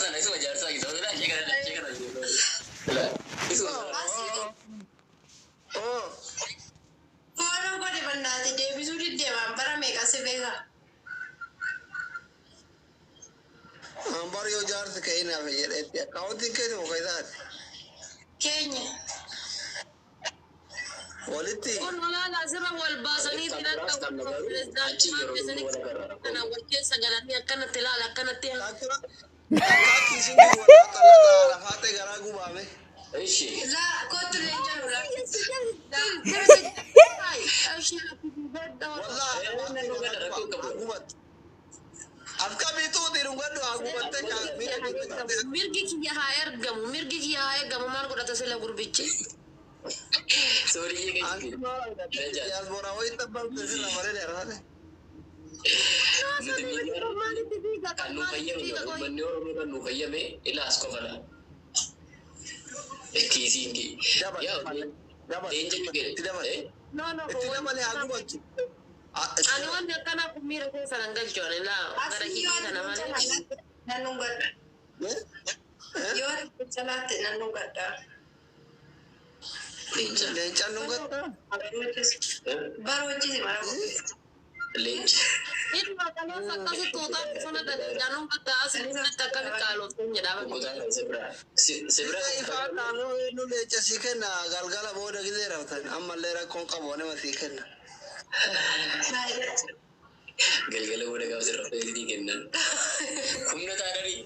Sana isuma jaarsaa isa ishee kana ishee kana. Isuma sana. Oh, Follow godhi bannaati deebisuu diddeemaan bara meeqa si beeka? Ambar yoo jaarsi ka'ee naaf jedhetti akkaawuntiin keeti moo keessaati? Keenya. Walitti Kun olaanaa asirra wal baasanii akka pirezidaantii kana wal keessa galanii akkanatti ilaala akkanatti. Akkaa kiisiin kun walaa xalataa lafaa ta'e garaa gubaame. Ishi. Laa kottu leenca nu laa. Wallaahi lafaa ta'e garaa gubatti. Akkamiitu dhungadhu haa gubatte miira keessa. Mirgi kiyya haa ergamu, mirgi kiyya haa ergamu, maal godhata sila gurbichi? Sorry ishee keessatti. Diyaaspoora wayii tabbamte sirra bareeda irraa. Nuti miidiyaa kan nu fayyame, uummanni Oromoo kan nu fayyame ilaas qofadha. Kiisiin yaa leenca Itti dabale. No, no. Itti dabale haa gubattu. Ani wanti akkanaa kun miira keessa nan galchu ani laa gara Asii kiisii yoo kana malee. nan dhungadha. Yoo jalaatte nan dhungadha. Leenca. Leencaan dhungatta. Barochisi mara. Leenca. Ilma kaleessa akkasitti tuutaa sana dalagaa bakka as keessatti akkamitti qaaloftuun jedhama. Gotaan sibira. Sibira. Ifaan naannoo nu leenca sii kenna galgala booda gizee raftan ammallee rakkoon qabu nama sii kenna. Galgala booda gaafa sirra feetii kennan. Humna taananii.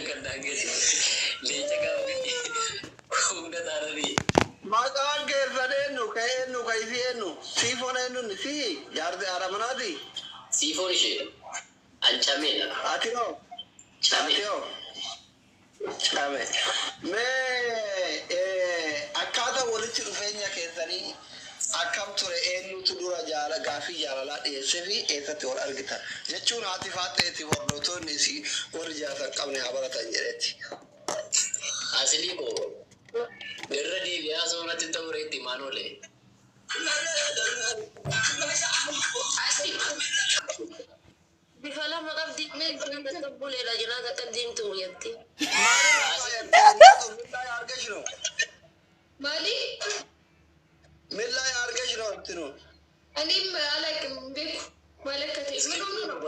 Kan daangeessu. Leenca gaafa gadi. Humna taananii. Maqaan keessan eenyu ka eenyu ka isii eenyu siifoon eenyuun sii jaarti haadha manaati. Siifoon isheedha. An cameedha. Ati hoo? Camee. Ati hoo? Came. Mee akkaataa walitti dhufeenya keessanii akkam ture? Eenyutu dura jaala gaafii jaalalaa dhiyeessee fi eessatti wal argitan jechuun haati faaxeeti hordoftoonni isii warri jaarsa hin qabne haa baratan jedhetti. Asilii koo irra deebi'aa soorratti ta'uu reetti maan oole. Bifa lama qabdi akka buleedha jenaan akka diimtuu jetti. ምን ላይ አድርገሽ ነው? Maali? ምን ላይ አድርገሽ ነው እንትኑ? እኔም አላውቅም beeku maal akka ta'e ምን ሆኖ ነው?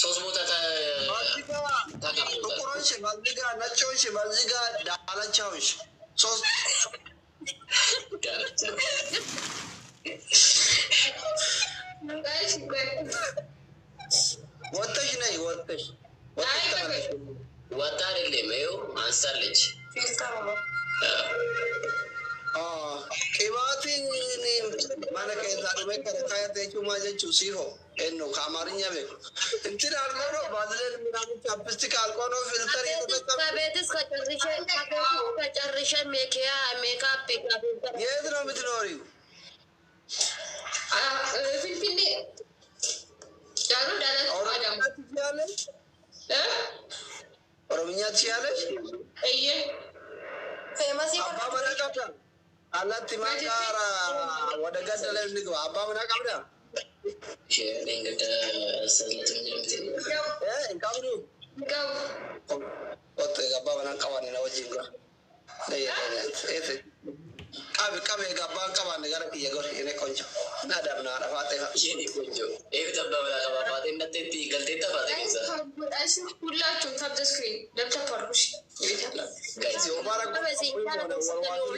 ሶስት ቦታ ተካፍሎታል። ጥቁር ሆንሽ፣ በዚህ ጋር ነጭ ሆንሽ፣ በዚህ ጋር ዳለቻ ሆንሽ። ሶስት ዳለቻ። እሺ ቆይ። ወጥተሽ ነይ፣ ወጥተሽ ወጥተሽ ተመለሽ። ወጣ አይደለም፣ ይኸው አንስታለች። Qibaatiin mana keessaa dhume kana kaayate jechuun maal jechuu siifo eenyu ka አማርኛ beeku እንትን አልቆ ነው ባዝሌን ምናምን chapstick አልቆ ነው filter የተጠቀም ከቤትስ ከጨርሼ ከጨርሼ ሜኪያ ሜካፕ የት ነው የምትኖሪው? Finfinnee ዳሩ ዳላት ኦሮምኛ አዳማ ትችያለሽ? ኦሮምኛ ትችያለሽ? እየ Feemasii Abbaa manaa qabda? Alatti maqaara ወደ ገደለ እንግባ። Abbaa manaa qabda? Isheen gadda salatu jedhamti. Hin qabdu? Qabu. Kottu egaa abbaa manaa qabaanne na wajjin gora. Qabi qabi egaa abbaan qabaanne gara kiyya gori inni ቆንጆ እና dabna haadha faaxee fa'a. Isheen ቆንጆ. Eebita abbaa manaa qabaa faaxee natteetti galteetta faaxee keessa. ሁላችሁም tap the screen double tap አድርጉ። እሺ ቤት ያላችሁ Guys.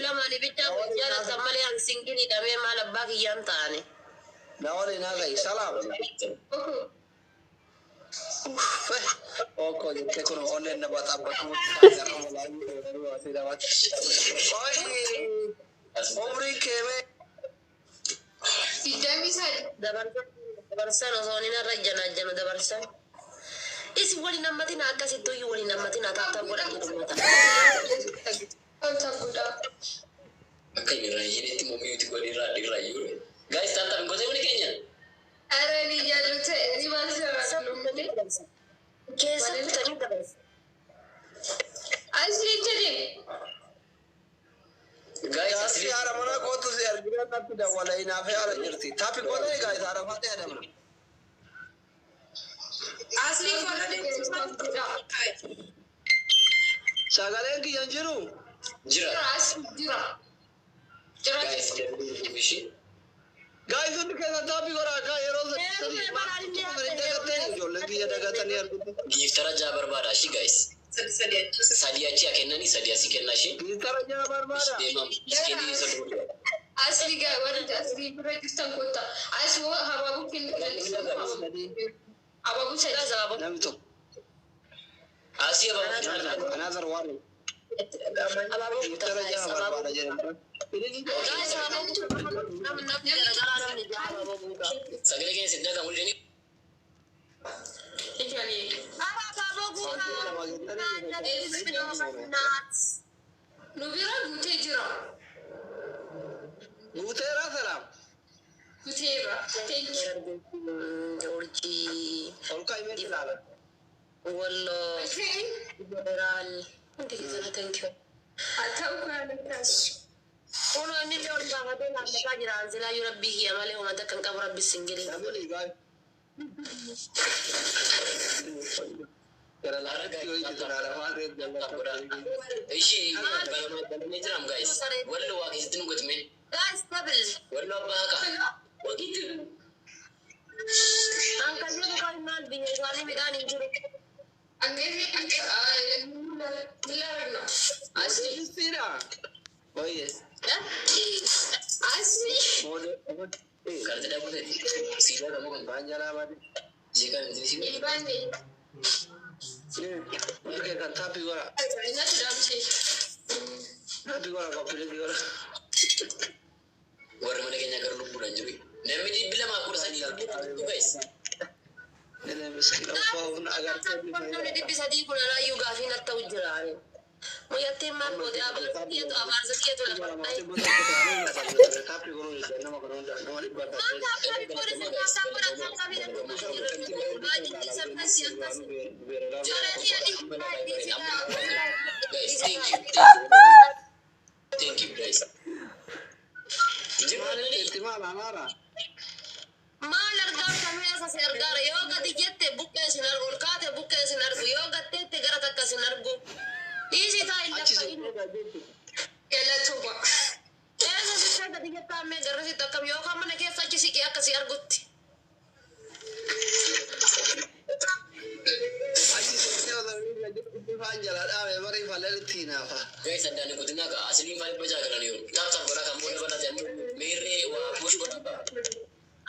Lamaani bicha jaalatan malee an single dhabee maal abbaa kiyyaan ta'ani. Na waliin haasa'e salaam. ኦኮ Oko jettee kun onneen nama xabbatu. Qoy, umriin keemee? 23. Dabarsan osoo inni irra janajjanu dabarsan. Isin waliin hammatina, akkasitti iyyuu waliin hammatina, tap tap godhanii dhumata. Tap tap godhaa. Akka inni irraa isheetti immoo mute godhi irraa irraa iyyuu. Guys, tap tap gootee mana keenya. ኧረ እኔ እያለሁ እኔ ማለት ነው እንዴ? Keessa kutanii dabarsan. አንቺ jedhin Guys, Jaarsi asli haadha manaa kootu si argina natti dawwala hinaafee haala jirti. Taappii gootanii guys haadha faxee adamna. Asli follow deebisuu. Sagaleen kiyya hin jiru. jira. Jira jira jira. Guys, ishi. Guys hundi keessan taappii godhaa kaa yeroo sadii dagattanii ijoolleen kiyya dagatanii argitu. Giiftara jaa barbaada ishi guys. Sadi sadi achi. Sadii achi haa kennanii sadii asii kennaa ishi. Giiftara jaa barbaada. Deemam. Iskeenii soddoma. Asli gaa warri asli bira jirtan kottaa. As habaabuu kennu habaabuu sadi. Namni tokko. Asii abaaboo. Another one. Abaaboo Giiftara jaa barbaada jedhamtu. Guys, abaaboo namni garagaraa namni jaha abaaboo guutaa. Sagalee keenya siddaa kan mul'isanii. Ijoollee. Abaaboo guutaa. Nu bira guutee jira. Guuteeraa salaam. Guuteera. Thank you. Urjii Ol kaa'imee ilaala. Walloo Okay. Jeneraal hundi keessanuu thank you. Haa ta'u gaalatas. Kunoo inni illee ol baafatee laallataa jira. Ansilaayyuu rabbii kiyya malee uummata kan qabu rabbi singilii. Namni guys. Gara laafatti yoo ijji haadha faxee jaallattu. Ishi banamee jiraam guys. Wallo waa keessatti nu gatme. Guys, double. Wallo abbaa haqa. Anka jiru kan maal biyya isaanii midhaan hin jiru. Angeefi ምን ላደርግ ነው? አስሊ Moodelistiidha. Wayye. አስሊ Kanatti daakuu siidaa qabu kan Waan jalaa baate. jeeqan itti si ኢልባኔ Hundi keessan taappii godhaa. እናት ዳምቼ Taappii godhaa qophiilee godhaa. warri mana keenya gara lubbuudhaan jiru. Namni 213 guys. Inni miskiina uffata agartee Namni 300 kun alaayyuu gaafii natti ta'u jira. Muyyattiin maal goote abaarsa kiyyatu abaarsa kiyyatu lafa dhahe. Taappii godhuu nama kana hunda nama dhibba Maal taappii godhe taappii godhe taappii Guys, thank you. Thank you. Thank you guys. Itti maal anaara? Maal argaa kamee asas argaara yoo gadi jette buqqee sin argu ol kaate buqqee sin argu yoo gatteette gara takka sin argu dhiisii taa hin Achi lafa si ገለቶባ eessa sittee gadi jettaa ammee garrisitti akkam yookaan mana keessa achi siqee akkasii argutti. Achi si ifaan jala dhaabe barii falleen itti hinaafa. Guys, addaan kutinaa ka asiliin faayii bajaa galaniiru. Taap taap godhaa kan booda godhaa ta'e meerree waa buush godhaa.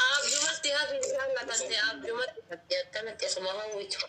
Abjumatti hafi isaan gatatte abjumatti hafi akkanatti asuma hawwitu.